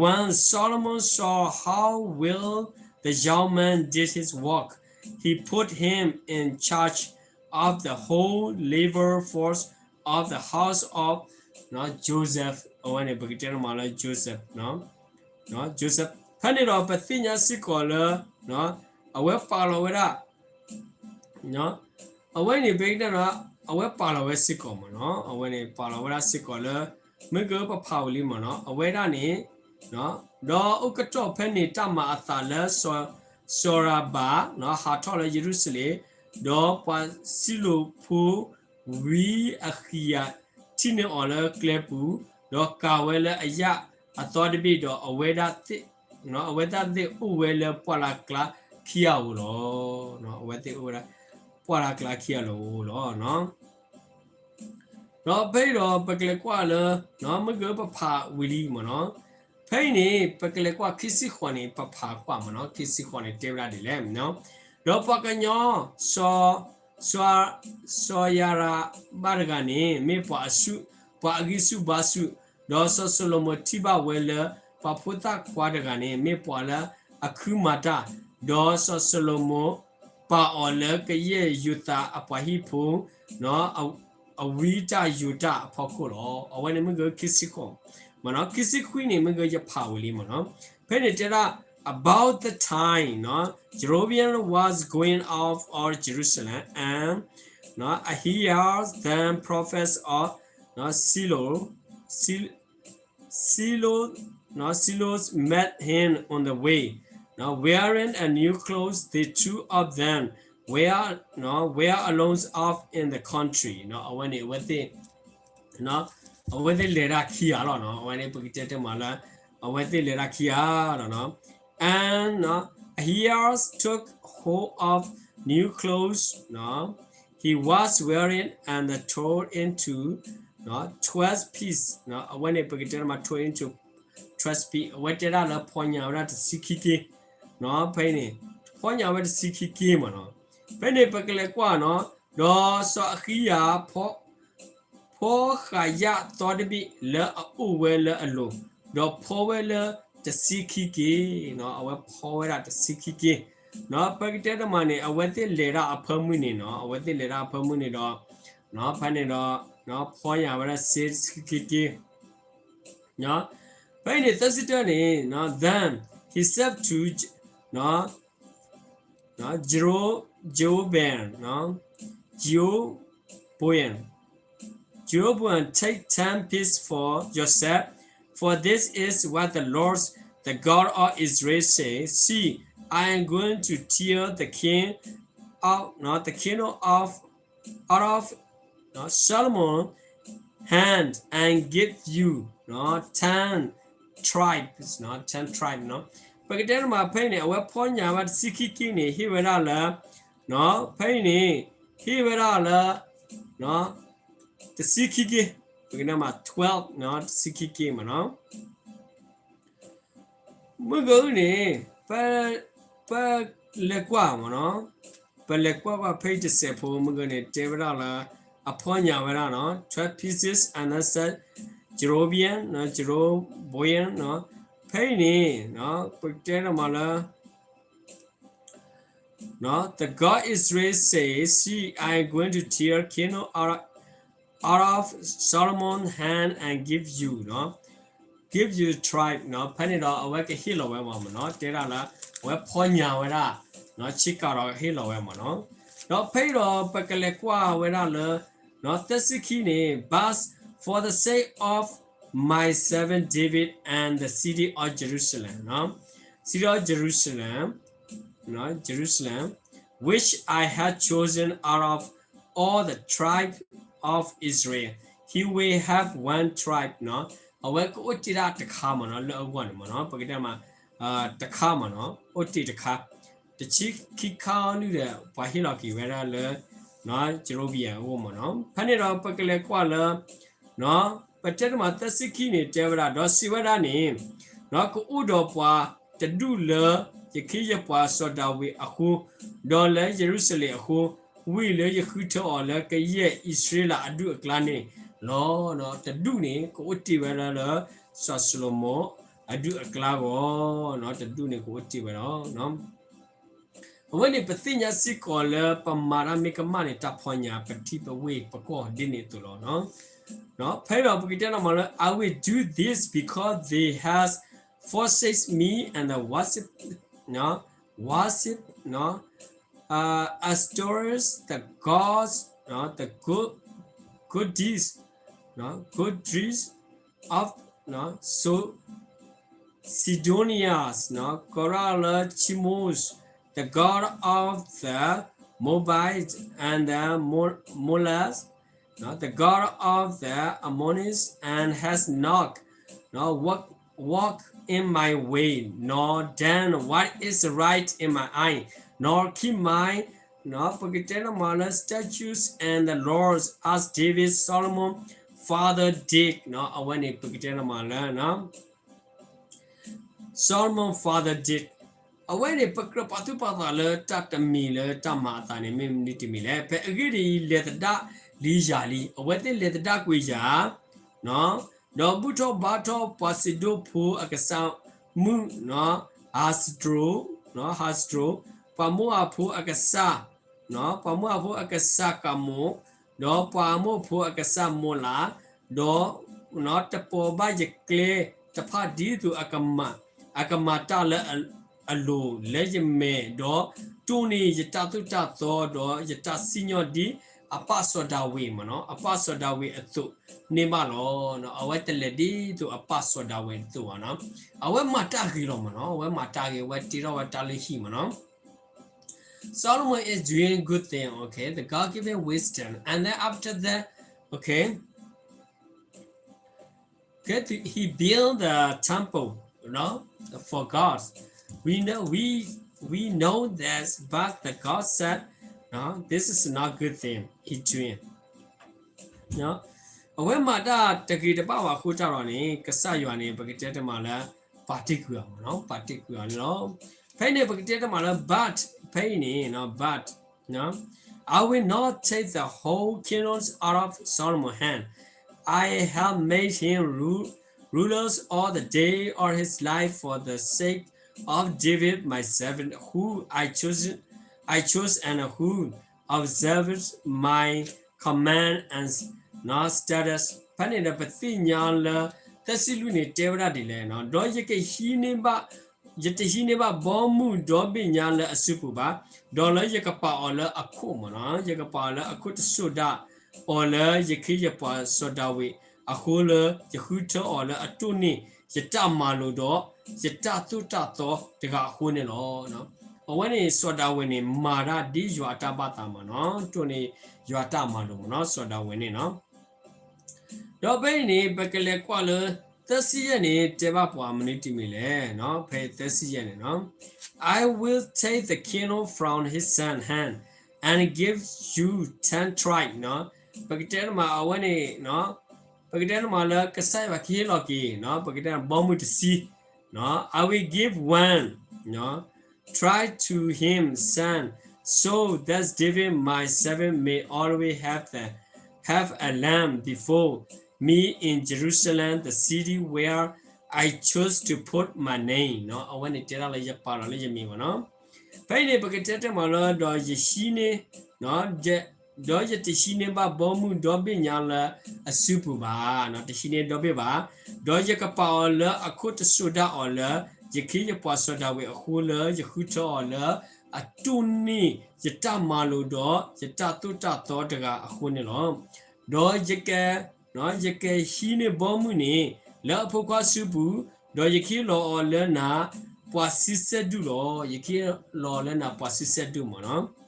when Solomon saw how well the young man did his work, he put him in charge of the whole labor force of the house of Joseph, အဝဲန့ၣ် ပကတဲန့ၣ်မးလၢ Joseph, Joseph, ဖဲန့ၣ်ဒီးပသ့ၣ်ညါစ့ၢ်ကီးလၢ အဝဲပာ်လီၤဝဲဒၣ် အဝဲန့ၣ် ပကတဲဒီး အဝဲပာ်လီၤဝဲစ့ၢ်ကီးမးနီၤ, အဝဲန့ၣ်ပာ်လီၤဝဲဒၣ်စ့ၢ်ကီးလၢ မ့ၢ်ကပဖးဝံၤလံမးနီၤ, အဝဲဒၣ်န့ၣ် ဒီးအိၣ်ကတီၢ်ဖဲန့ၣ်တၢ်မၤအသးလၢ စီၤရၤဘၤ ဟးထီၣ်လၢယရူၤၡလ့ၣ်, ဒီးပှၤစံလိာ်ဖိ ဝံအဃံယၤ ထံၣ်န့ၢ်အီၤလၢကျဲပူၤ, ဒီးကၤဝဲလၢအယၣ်အသီတဘ့ၣ်ဒီး အဝဲဒၣ်သ့ၣ်, အဝဲဒၣ်သ့ၣ်အိၣ်ဝဲလၢပှၢ်လၢ်ကျါခံဂၤဧိၤလီၤ. အဝဲသ့ၣ်အိၣ်ဝဲဒၣ် ပှၢ်လၢ်ကျါခံဂၤလၢအအိၣ်လီၤ. ဒီးဖဲအံၤဒီးပကလဲၤကွၢ်လၢ မ့ၢ်ကပဖးဝံၤလံမးနီၤ, ဖဲအံၤန့ၣ် ပကလဲၤကွၢ်ခံဆံဃိးန့ၣ် ပဖးကွၢ်မးနီၤ, ခံဆံဃိးန့ၣ်တဲဝဲဒၣ်ဒ်လဲၣ်, ဒီးပှၤကညီ စီၤယၤရဘၣ်တဂၤန့ၣ် မ့ၢ်ပှၤအစု, ပှၤအဂံၢ်ဆူၣ်ဘါဆူၣ်, ဒီးစီၤၡလိၤမိၤထံၣ်ဘၣ်ဝဲလၢ ပှၤဖိသၣ်ခွါတဂၤန့ၣ် မ့ၢ်ပှၤလၢအခုမၤတၢ်, ဒီးစီၤၡလိၤမိၤပာ်အီၤလၢကယဲၢ်ယိၤသးအပှၤဟံၣ်ဖိ အဝံတၢ်ယိၤတၢ်အဖီခိၣ်လီၤ. အဝဲန့ၣ်မ့ၢ်ဂ့ၤခံဆံဃိး, မနီၤ, ခံဆံခွံန့ၣ် မ့ၢ်ဂ့ၤယဖးဝံၤလံမနီၤ. ဖဲန့ၣ်တဲဒၣ် about the time Jeroboam was going out of Jerusalem, and Ahijah the prophet of Shiloh, Shiloh, Shiloh met him on the way, wearing a new clothes. The two of them were, were alone off in the country. အဝဲန့ၣ် အဝဲသ့ၣ် အဝဲသ့ၣ်လဲၤတၢ်ခံဂၤလီၤနီၤ. အဝဲန့ၣ် ပကတဲတဲမးလၢ အဝဲသ့ၣ်လဲၤတၢ်ခံဂၤလီၤနီၤ. And Ahijah took hold of new clothes he was wearing and tore into twelve pieces. အဝဲန့ၣ် ပကတဲတဲမး tore into twelve pieces, အဝဲတဲဒၣ်လၢဖီညါဝဲဒၣ်တဆံခံက့, ဖဲအံၤန့ၣ် ဖီညါဝဲတဆံခံက့မနီၤ. ဖဲန့ၣ် ပကလဲၤကွၢ်နီၤ, ဒီးစီၤအဃံယၤ ဖီဃာ်ယၣ်သီတဘ့ၣ်လၢအအိၣ်ဝဲလၢအလိၤ, ဒီးဖီဝဲလၢတဆံခံက့, အဝဲဖီဝဲဒၣ်တဆံခံက့, ပကတဲတမးန့ၣ် အဝဲသ့ၣ်လဲၤဒၣ်အဖၢမုၢ်န့ၣ်နီၤ, အဝဲသ့ၣ်လဲၤဒၣ်အဖၢမုၢ်န့ၣ်ဒီး ဖဲန့ၣ်ဒီး ဖီညါဝဲဒၣ်စ့တဆံခံက့, ဖဲအံၤန့ၣ် သၢဆံတၢန့ၣ် then he said to Jeroboam, Jeroboam, Jeroboam, take ten piece for yourself, for this is what the Lord, the God of Israel, says, See, I am going to tear the king out, the kingdom of, out of Solomon hand and give you 10 tribes, 10 tribe ပကတဲတမးဖဲအံၤန့ၣ် အဝဲဖီညါဝဲတဆံခံက့န့ၣ် ဟ့ၣ်ဝဲဒၣ်လၢ ဖဲအံၤန့ၣ် ဟ့ၣ်ဝဲဒၣ်လၢ တဆံခံက့, ပကတဲမး twelve တဆံခံက့မးနီၤ. မုၢ်ဂၤအုၣ်န့ၣ် ပလဲၤကွၢ်မးနီၤ, ပလဲၤကွၢ်ကွၢ်ဖဲအံၤတစဲးဖိ မုၢ်ဂၤန့ၣ် တဲဝဲဒၣ်လၢ အဖီညါဝဲဒၣ်နီၤ twelve pieces and then said Jeroboam, Jeroboam, ဖဲအံၤန့ၣ် ပကတဲတမးလၢ The God Israel says, See, I am going to tear kingdom out, out of Solomon's hand and give you, give you tribe ဖဲန့ၣ်ဒီး အဝဲကဟ့ၣ်လီၤဝဲမးမးနီၤ, တဲဒၣ်လၢ အဝဲဖီညါဝဲဒၣ် ဆ့ကၤဒီးဟ့ၣ်လီၤဝဲမးနီၤ. ဒီးဖဲအံၤဒီး ပကလဲၤကွၢ်ဝဲဒၣ်လၢ သၢဆံခံန့ၣ် But for the sake of my servant David and the city of Jerusalem, city of Jerusalem, Jerusalem, which I have chosen out of all the tribe of Israel, he will have one tribe နီၤ. အဝဲကအိၣ်တ့ၢ်ဒၣ်တခါမးနီၤ, လၢအဂီၢ်န့ၣ်မးနီၤ, ပကတဲမး တခါမးနီၤ, အိၣ်တ့ၢ်တခါ, တဆံခံခါအံၤဒီး ပှၤဟ့ၣ်လီၤက့ၤဝဲဒၣ်လၢ ယရူၤဘံယၣ်အဂီၢ်မးနီၤ. ဖဲန့ၣ်ဒီးပကလဲၤကွၢ်လၢ ပတဲတမးသၢဆံခံန့ၣ် တဲဝဲဒၣ်, ဒီးစံးဝဲဒၣ်န့ၣ်, ကအိၣ်ဒီးပှၤတဒူၣ်လၢယခ့ယပှၤစီၤဒၤဝံးအဃိ, ဒီးလၢယရူၤၡလ့ၣ်အဃိ, ဝံၤလၢယဃုထၢအီၤလၢကယဲၢ်အံၣ်စရ့လးအဒူၣ်အကျါန့ၣ်လီၤ. တဒူၣ်န့ၣ် ကအိၣ်တ့ၢ်ဝဲဒၣ်လၢ စီၤၡလိၤမိၤအဒူၣ်အကျါဂီၢ်, တဒူၣ်န့ၣ်ကအိၣ်တ့ၢ်ဝဲဒၣ် အဝဲန့ၣ် ပသ့ၣ်ညါစ့ၢ်ကီးလၢပမၤတၢ်မ့ၢ်ကမၣ်န့ၣ် တၢ်ဖီညါပထံပဝ့ၢ်ပကီၢ်ဒ်န့ၣ်အသိးလီၤ. ဖဲဒီးပကတဲနီၢ်မးလၢ I will do this because they have forsaken me and worship, worship, uh, Ashtoreth, the gods, uh, the good, good deeds, uh, good deeds of, uh, so Sidonians, ကီရၣ်လၢ Chemosh, the god of the Moabites and the Mo-, Molech, the god of the Ammonites, and has not, walked, walked in my way, nor done what is right in my eye, nor keep my, ပကတဲနီၢ်မးလၢ statutes and the laws as David Solomon father did, အဝဲန့ၣ် ပကတဲနီၢ်မးလၢ Solomon father did. အဝဲန့ၣ် ပကြၢးပာ်သူၣ်ပာ်သးလၢတၢ်တမံၤလၢတၢ်မၤအသးန့ၣ် မ့ၢ်မနုၤတမံၤလဲၣ်. ဖဲအဂ့ၢ်ဒ်အံၤ လဲၤသဒၣ်လံယၤလံ, အဝဲသ့ၣ်လဲၤသဒၣ်ကွံာ်ယၤ, ဒီးဘူၣ်ထီၣ်ဘါထီၣ်ပှၤစံဒိၣ်ဖိအကစၢ်မုၣ် ဟးစတြိၤ, ဟးစတြိၤ, ပှၤမိၢ်အၤဖိအကစၢ် ပှၤမိၢ်အၤဖိအကစၢ်ကၤမိၣ်, ဒီးပှၤအမိၣ်ဖိအကစၢ်မိၢ်လး, ဒီး တပိာ်ဘၣ်ယကျဲတဖၣ်ဒ်သိးအကမၤ, အကမၤတၢ်လၢအလိၤလၢယမဲာ်, ဒီးတိၢ်န့ၢ်ယတၢ်သိၣ်တၢ်သီ, ဒီးယတၢ်စံၣ်ညီၣ်ဒ်အပၢ်စီၤဒၤဝံးမးနီၤ, အပၢ်စီၤဒၤဝံးအသိးန့ၣ်ဘၣ်လီၤ. အဝဲတလဲၤဒ်သိးအပၢ်စီၤဒၤဝံးအသိးဘၣ်နီၤ. အဝဲမၤတၢ်ဂ့ၤလီၤမးနီၤ, အဝဲမၤတၢ်ဂ့ၤ, အဝဲတ့ထီၣ်ဝဲတၢ်လုၢ်ဟံၣ်မးနီၤ. Solomon is doing good thing, okay? The God giving wisdom. And then after that, okay, okay, th-, he built the temple, you know, for God. We know, we, we know that, but the God said, no, this is not good thing he doing. အဝဲမၤတၢ်တဂ့ၤတဘၣ်ဘၣ်အဃိတၢ်ဒီးန့ၣ် ကစၢ်ယွၤန့ၣ် ပကတဲတမးလၢ ပာ်တ့ၢ်ကွံာ်အီၤမးနီၤ, ပာ်တ့ၢ်ကွံာ်အီၤန့ၣ်လီၤ. ဖဲအံၤန့ၣ် ပကတဲတမးလၢ but ဖဲအံၤန့ၣ် but, I will not take the whole kingdoms out of Solomon's hand. I have made him ru-, rulers all the day of his life for the sake of David my servant, who I chose, I chose and who observed my command and, နော်, statutes. ဖဲန့ၣ်ဒီးပသ့ၣ်ညါလၢ သၢဆံလွံၢ်န့ၣ် တဲဝဲဒၣ်ဒ်လဲၣ်, ဒီးယကဟံးန့ၢ်ဘၣ်, ယတဟံးန့ၢ်ဘၣ်ဘီမုၢ်ဒီဘ့ၣ်ညါလၢအစုပူၤဘၣ်, ဒီးလၢယကပာ်အီၤလၢအခိၣ်မ့ၢ်နီၤ, ယကပာ်အီၤလၢအခိၣ်တစိၢ်ဒၣ်အီၤလၢယခ့ယပှၤစီၤဒၤဝံးအဃိလၢ ယဃုထၢအီၤလၢအတိၢ်န့ၢ်ယတၢ်မၤလိာ်ဒီး ယတၢ်သိၣ်တၢ်သီတဂၤအဃိန့ၣ်လီၤ. အဝဲန့ၣ်စီၤဒၤဝံးန့ၣ် မၤတၢ်ဒ်ယွၤအတၢ်ဘၣ်သးမ့ၢ်နီၤ, တိၢ်န့ၢ်ယွၤတၢ်မၤလိာ်မ့ၢ်နီၤ စီၤဒၤဝံးန့ၣ်နီၤ. ဒီးဖဲအံၤန့ၣ် ပကလဲၤကွၢ်လၢ သၢဆံယဲၢ်န့ၣ် တဲဘၣ်ပှၤမနုၤတမံၤလဲၣ်, ဖဲသၢဆံယဲၢ်န့ၣ်နီၤ, I will take the kingdom from his son's hand and give you ten tribes နီၤ, ပကတဲတမးအဝဲန့ၣ် ပကတဲတမးလၢကစၢ်ယွၤကဟ့ၣ်လီၤက့ၤ ပကတဲဘီမုၢ်တဆံ I will give one tribe to him son, so that David my servant may always have the, have a lamb before me in Jerusalem, the city where I chose to put my name နီၤ, အဝဲန့ၣ်တဲဒၣ်လၢယပာ်လီၤလၢယမံၤမ့ၢ်နီၤ. ဖဲအံၤန့ၣ် ပကတဲတမးလၢ ဒီးယဟံးန့ၢ် ဒီးယတဟံးန့ၢ်ဘၣ်ဘီမုၢ်ဒီဘ့ၣ်ညါလၢအစုပူၤဘၣ်, တဟံးန့ၢ်ဒီဘ့ၣ်ဘၣ်, ဒီးယကပာ်အီၤလၢအခိၣ်တစိၢ်ဒၣ်အီၤလၢ ယခ့ယပှၤစီၤဒၤဝံးအဃိလၢ ယဃုထၢအီၤလၢအတိၢ်န့ၢ်ယတၢ်မၤလိာ်ဒီး ယတၢ်သိၣ်တၢ်သီတဂၤအဃိန့ၣ်လီၤ. ဒီးယက ယကဟံးန့ၢ်ဘီမုၢ်န့ၣ် လၢအဖိခွါစုပူၤ, ဒီးယကဟ့ၣ်လီၤအီၤလၢနၤပှၤဆံဆဲၣ်ဒူၣ်လီၤ, ယကဟ့ၣ်လီၤအီၤလၢနၤပှၤဆံဆဲၣ်ဒူၣ်မ့ၢ်နီၤ.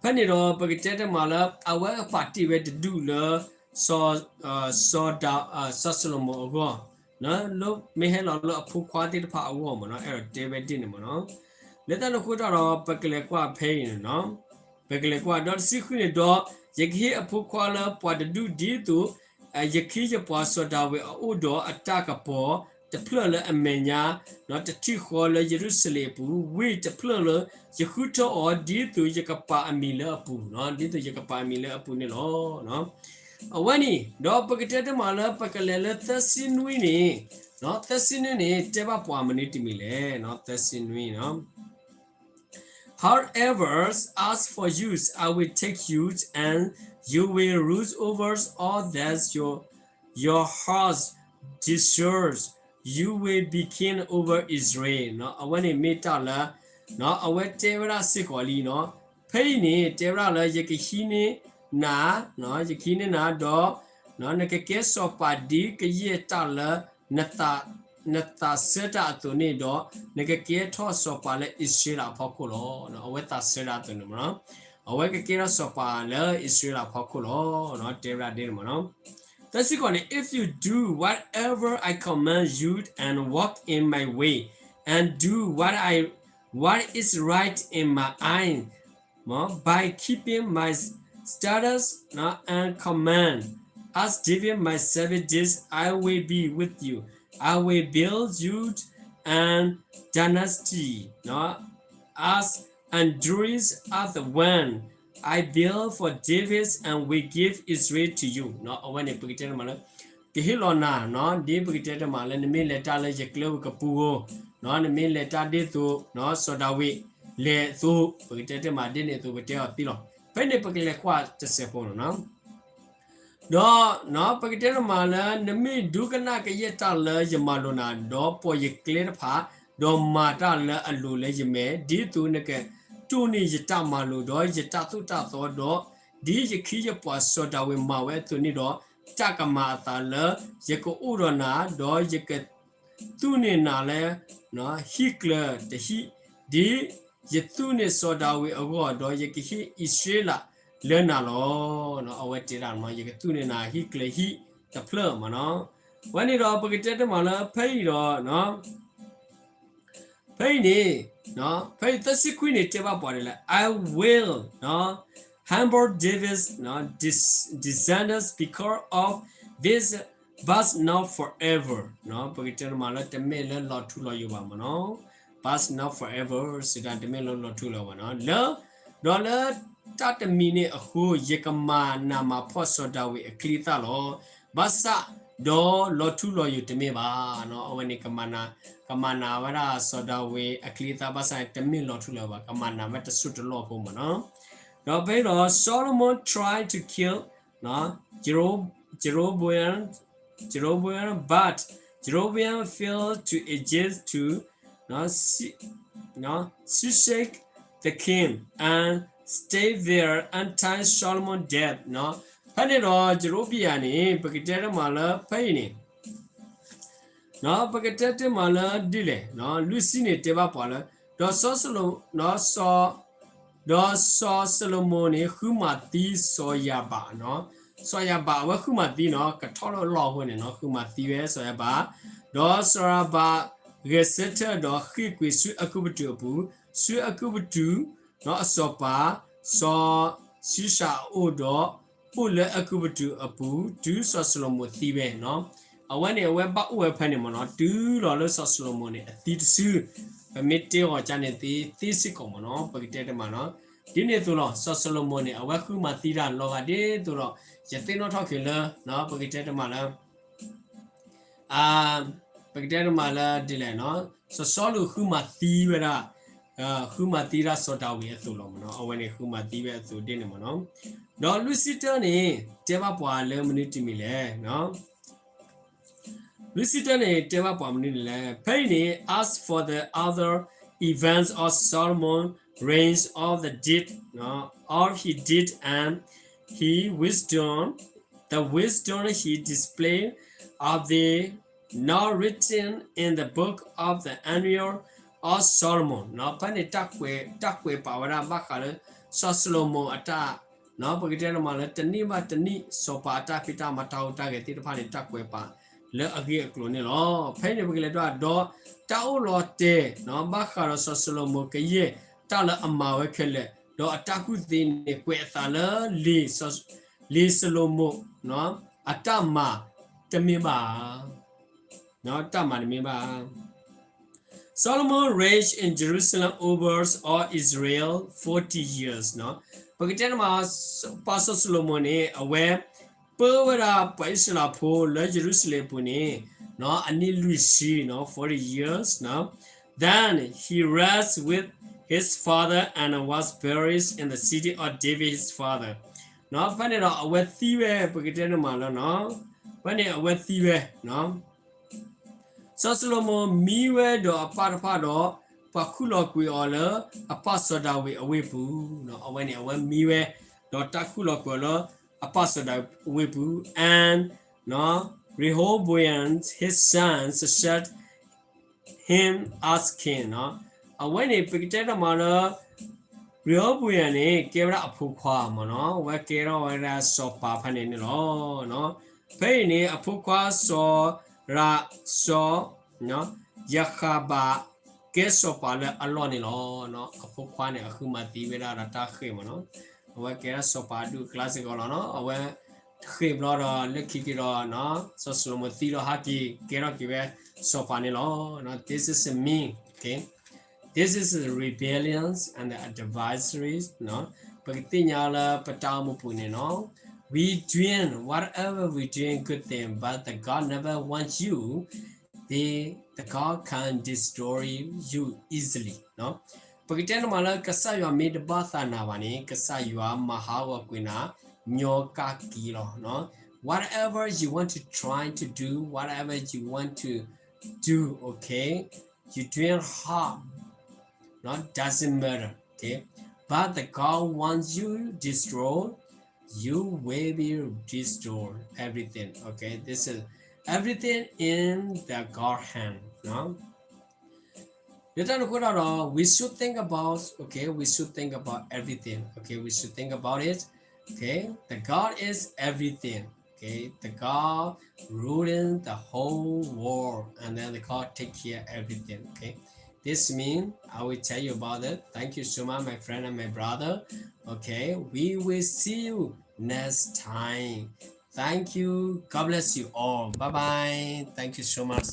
ဖဲန့ၣ်ဒီး ပကတဲတမးလၢ အဝဲပာ်တ့ၢ်ဝဲတဒူၣ်လၢ စီၤ စီၤဒၤ စီၤၡလိၤမိၣ်အဂီၢ်, လၢမ့ၢ်ဟဲလီၤလၢအဖိခွါသ့ၣ်တဖၣ်အဂီၢ်မ့ၢ်နီၤ, အဲၣ်ဒိးတဲဝဲဒ်န့ၣ်မ့ၢ်နီၤ. လၢတၢ်န့ၣ်အဃိတၢ်ဒီး ပကလဲၤကွၢ်ဖဲအံၤန့ၣ်နီၤ, ပကလဲၤကွၢ် ဒီးတဆံဃုန့ၣ်ဒီး ယကဟ့ၣ်အဖိခွါလၢပှၤတဒူၣ်ဒ်သိး ယခ့ယပှၤစီၤဒၤဝံးအအိၣ်ဒီးအတၢ်ကပီၤတဖျၢၣ်လၢအမဲာ်ညါ တထံၣ်ဃီလၢယရူၤၡလ့ၣ်အပူၤ, ဝ့ၢ်တဖျၢၣ်လၢယဃုထၢအီၤ ဒ်သိးယကပာ်အမံၤလၢအပူၤ, ဒ်သိးယကပာ်အမံၤလၢအပူၤန့ၣ်လီၤ. အဝဲန့ၣ် ဒီးပကတဲတမးလၢ ပကလဲၤလၢသၢဆံနွံန့ၣ်, သၢဆံနွံန့ၣ် တဲဘၣ်ပှၤမနုၤတမံၤလဲၣ်, သၢဆံနွံ However, as for you, I will take you, and you will rule over all that your, your heart desires. You will be king over Israel. အဝဲန့ၣ်မ့ၢ်တၢ်လၢ အဝဲတဲဝဲဒၣ်စ့ၢ်ကီးလံနီၤ. ဖဲအံၤန့ၣ် တဲဝဲဒၣ်လၢ ယကဟံးန့ၢ်နၤ, ယကဟံးန့ၢ်နၤဒီး နကကဲစီၤပၤဒ်ကယဲၢ်တၢ်လၢ နသးဆၢတၢ်အသိးန့ၣ်ဒီး နကကဲထီၣ်စီၤပၤလၢအံၣ်စရ့လးအဖီခိၣ်လီၤ. အဝဲသးဆၢတၢ်အသိးန့ၣ်မ့ၢ်နီၤ, အဝဲကကဲထီၣ်စီၤပၤလၢအံၣ်စရ့လးအဖီခိၣ်လီၤ. တဲဝဲဒၣ်ဒ်န့ၣ်မ့ၢ်နီၤ. သၢဆံဃိးန့ၣ်, If you do whatever I command you and walk in my way and do what I, what is right in my eye, by keeping my statutes and command, as David my servant did, I will be with you. I will build you an dynasty as enduring as the one I built for David and will give Israel to you. အဝဲန့ၣ် ပကတဲတမးလၢ ကဟ့ၣ်လီၤနၤနီၤ, ဒ်ပကတဲတမးလၢ နမ့ၢ်လဲၤတၢ်လၢယကျဲဝံၤကပူၤဧိၤ, နမ့ၢ်လဲၤတၢ်ဒ်သိး စီၤဒၤဝံးလဲၤအသိး, ပကတဲတမးဒ်န့ၣ်အသိး ပတဲအီၤသ့လီၤ. ဖဲန့ၣ်ပကလဲၤကွၢ်တစဲးဖိနီၤ. ဒီး ပကတဲတမးလၢ နမ့ၢ်ဒိကနၣ်ကယဲၢ်တၢ်လၢယမၤလိာ်နၤ, ဒီးပိာ်ယကျဲတဖၣ်, ဒီးမၤတၢ်လၢအလိၤလၢယမဲာ်, ဒ်သိးနကတိၢ်န့ၢ်ယတၢ်မၤလိာ်, ဒီးယတၢ်သိၣ်တၢ်သီ, ဒီးဒ်ယခ့ယပှၤစီၤဒၤဝံးမၤဝဲအသိးန့ၣ်ဒီး, တၢ်ကမၤအသးလၢယကအိၣ်ဒီးနၤ, ဒီးယကသူၣ်န့ၢ်နၤလၢ ဟံၣ်ကျၢၤတဟံၣ်, ဒ်ယသူၣ်န့ၢ်စီၤဒၤဝံးအဂီၢ်, ဒီးယကဟ့ၣ်အံၣ်စရ့လးလၢနၤလီၤ. အဝဲတဲဒၣ် ယကသူၣ်န့ၢ်နၤဟံၣ်ကျၢၤဟံၣ်တဖျၢၣ်မ့ၢ်နီၤ. ဝဲန့ၣ်ဒီး ပကတဲတမးလၢဖဲအံၤဒီး ဖဲအံၤန့ၣ်, ဖဲအံၤသၢဆံခွံန့ၣ် တဲဘၣ်ပှၤဒ်လဲၣ်, I will humble David's descendants because of this, but not forever. ပကတဲတမးလၢတမ့ၢ်လၢလီၤထူလီၤယိာ်ဘၣ်မ့ၢ်နီၤ. But not forever စံးတၢ် တမ့ၢ်လၢလီၤထူလီၤယိာ်ဘၣ်နီၤ. လၢ ဒီးလၢတၢ်တမံၤန့ၣ်အဃိ ယကမၤနးမၤဖှီၣ်စီၤဒၤဝံးအချံအသၣ်လီၤ. ဘၣ်ဆၣ်ဒီးလီၤထူလီၤယိာ်တမ့ၢ်ဘၣ်နီၤ. အဝဲန့ၣ် ကမၤနးဝဲဒၣ်စီၤဒၤဝံးအချံအသၣ် ဘၣ်ဆၣ်တမ့ၢ်လီၤထူလီၤယိာ်ဘၣ်, ကမၤနးဝဲတစိၢ်တလီၢ်ဖိမ့ၢ်နီၤ. ဒီးဖဲအံၤဒီး Solomon tried to kill Jeroboam Jeroboam, but Jeroboam fled to Egypt to, no, se- no, seek the king and stayed there until Solomon's death. ဖဲန့ၣ်ဒီး ယရူဘယၤန့ၣ် ပကတဲတမးလၢဖဲအံၤန့ၣ် ပကတဲတမးလၢဒ်လဲၣ်, လွံၢ်ဆံန့ၣ်တဲဘၣ်ပှၤလၢ ဒီးစီၤစလိ, ဒီးစီၤစလိမိၣ်န့ၣ် ဃုမၤသံစီၤယၤဘး, စီၤယၤဘးအဝဲဃုမၤသံနီၤ ကထီၣ်လၢလီၢ်အဃိန့ၣ်နီၤ ဃုမၤသံဝဲစီၤယၤဘး, ဒီးစီၤယၤဘးဂဲၤဆၢထၢၣ်ဒီးဃ့ၢ်ကွံာ်ဆူအဲၤကူပတူးအပူၤ, ဆူအဲၤကူပတူး အစီၤပၤ, စီၤၡံၣ်စၢ်အအိၣ်ဒီး အိၣ်လၢအဲၤကူပတူးအပူၤ တုၤစီၤစလိမိၣ်သံဝဲနီၤ. အဝဲန့ၣ်အဝဲဘၣ်အိၣ်ဝဲဖဲန့ၣ်မ့ၢ်နီၤ တုၤလီၤလၢစီၤစလိမိၣ်န့ၣ် အသံတစု, ပမ့ၢ်တဲဂီၤကန့ၣ်သ့သ့စ့ၢ်ကီးမ့ၢ်နီၤ ပကတဲတမးနီၤ. ဒ်န့ၣ်အသိးလီၤ စီၤစလိမိၣ်န့ၣ် အဝဲဃုမၤသံတၢ်လီၤဂာ်ဒ်သိးဒီး ယသ့ၣ်နီၣ်ထီၣ်က့ၤလၢ ပကတဲတမးလၢ ပကတဲတမးလၢဒ်လဲၣ်နီၤ စီၤစီလူးဃုမၤသံဝဲဒၣ်, ဃုမၤသံဒၣ်စီၤဒၤဝံးအသိးလီၤမ့ၢ်နီၤ အဝဲန့ၣ်ဃုမၤသံဝဲအသိးဒ်န့ၣ်မ့ၢ်နီၤ. ဒီးလွံၢ်ဆံတၢန့ၣ် တဲဘၣ်ပှၤလၢမနုၤတမံၤလဲၣ် လွံၢ်ဆံတၢန့ၣ် တဲဘၣ်ပှၤမနုၤန့ၣ်လဲၣ်. ဖဲအံၤန့ၣ် as for the other events of Solomon reigns, all the did, all he did and he wisdom, the wisdom he displayed, are they not written in the book of the annals of Solomon? ဖဲန့ၣ် တၢ်ကွဲးပာ်ဝဲဒၣ်ဘၣ်ဃးလၢ စီၤစလိမိၣ်အတၢ် ပကတဲတမးလၢတနံၣ်ဘၣ်တနံၣ် စီၤပၤအတၢ်ဖံးတၢ်မၤတၢ်ဟူးတၢ်ဂဲၤသ့ၣ်တဖၣ်န့ၣ် တၢ်ကွဲးပာ်လၢအဂ့ၢ်အကျိၤန့ၣ်လီၤ. ဖဲအံၤန့ၣ် ပကလဲၤဒီး ဒီးတၢ်အိၣ်လီၤတဲာ် ဘၣ်ဃးဒီးစီၤစလိမိၣ်ကယဲၢ်တၢ်လၢအမၤဝဲခဲလၢာ်, ဒီးအတၢ်ကူၣ်သ့န့ၣ် ကွဲးအသးလၢ လံာ်စလိမိၣ် အတၢ်မၤတမ့ၢ်ဘၣ် တၢ်မၤတမ့ၢ်ဘၣ် Solomon reigned in Jerusalem over all Israel forty years. ပကတဲတမး ပှၤစီၤစလိမိၣ်န့ၣ် အဝဲပၢဝဲဒၣ်ပှၤအံၣ်စရ့လးဖိလၢယရူၤၡလ့ၣ်အပူၤန့ၣ် အနံၣ်လွံၢ်ဆံ forty years. Then he rested with his father and was buried in the city of David his father. ဖဲန့ၣ်ဒီးအဝဲသံဝဲ ပကတဲတမးလၢ ဖဲန့ၣ်အဝဲသံဝဲ စီၤစလိမိၣ်မံဝဲဒီးအပၢ်တဖၣ်ဒီး ပှၤခူၣ်လီၤကွံာ်အီၤလၢအပၢ်စီၤဒၤဝံးအဝ့ၢ်ပူၤ, အဝဲန့ၣ်အဝဲမံဝဲ ဒီးတၢ်ခူၣ်လီၤကွံာ်အီၤလၢအပၢ်စီၤဒၤဝံးအဝ့ၢ်ပူၤ and Rehoboam his son succeeded him as king. အဝဲန့ၣ် ပကတဲတမးလၢ Rehoboam န့ၣ် ကဲဝဲဒၣ်အဖိခွါမ့ၢ်နီၤ, အဝဲကဲထီၣ်ဝဲဒၣ်စီၤပၤဖဲန့ၣ်န့ၣ်လီၤ. ဖဲအံၤန့ၣ် အဖိခွါစီၤရၤ စီၤ ရဃၤဘၣ် ကဲစီၤပၤလၢအလီၢ်န့ၣ်လီၤ. အဖိခွါန့ၣ် အဃုမၤသံဝဲဒၣ်ဒီးတၢ်ဃ့ၢ်မ့ၢ်နီၤ, အဝဲကဲဒၣ်စီၤပၤဒူၣ်အကျါစ့ၢ်ကီးလီၤနီၤ. အဝဲဃ့ၢ်ဘျီဒီးလၢခံက့ၤဒီး စီၤၡလိၤမိၤသံဒီးဟဲက့ၤ ကဲထီၣ်က့ၤဝဲစီၤပၤန့ၣ်လီၤ. This is me, okay. This is the rebellions and the adversaries. ပကသ့ၣ်ညါလၢပတၢ်အိၣ်မူပူၤန့ၣ်နီၤ, we doing whatever we doing good thing, but the God never wants you, the, the God can destroy you easily. ပကတဲန့ၣ်မးလၢကစၢ်ယွၤမ့ၢ်တဘၣ်သးနၤဘၣ်န့ၣ် ကစၢ်ယွၤမၤဟးဂီၤကွံာ်နၤ ညီကၢ်က့ၤလီၤ. Whatever you want to try to do, whatever you want to do, okay, you doing hard, no, doesn't matter, okay. But the God wants you destroy, you will be destroyed, everything, okay. This is everything in the God hand, no. လၢတၢ်န့ၣ်အဃိဒီး we should think about, okay, we should think about everything, okay, we should think about it, okay. The God is everything, okay. The God ruling the whole world, and then the God take care everything, okay. This mean I will tell you about it. Thank you so much, my friend and my brother. Okay, we will see you next time. Thank you. God bless you all. Bye bye. Thank you so much.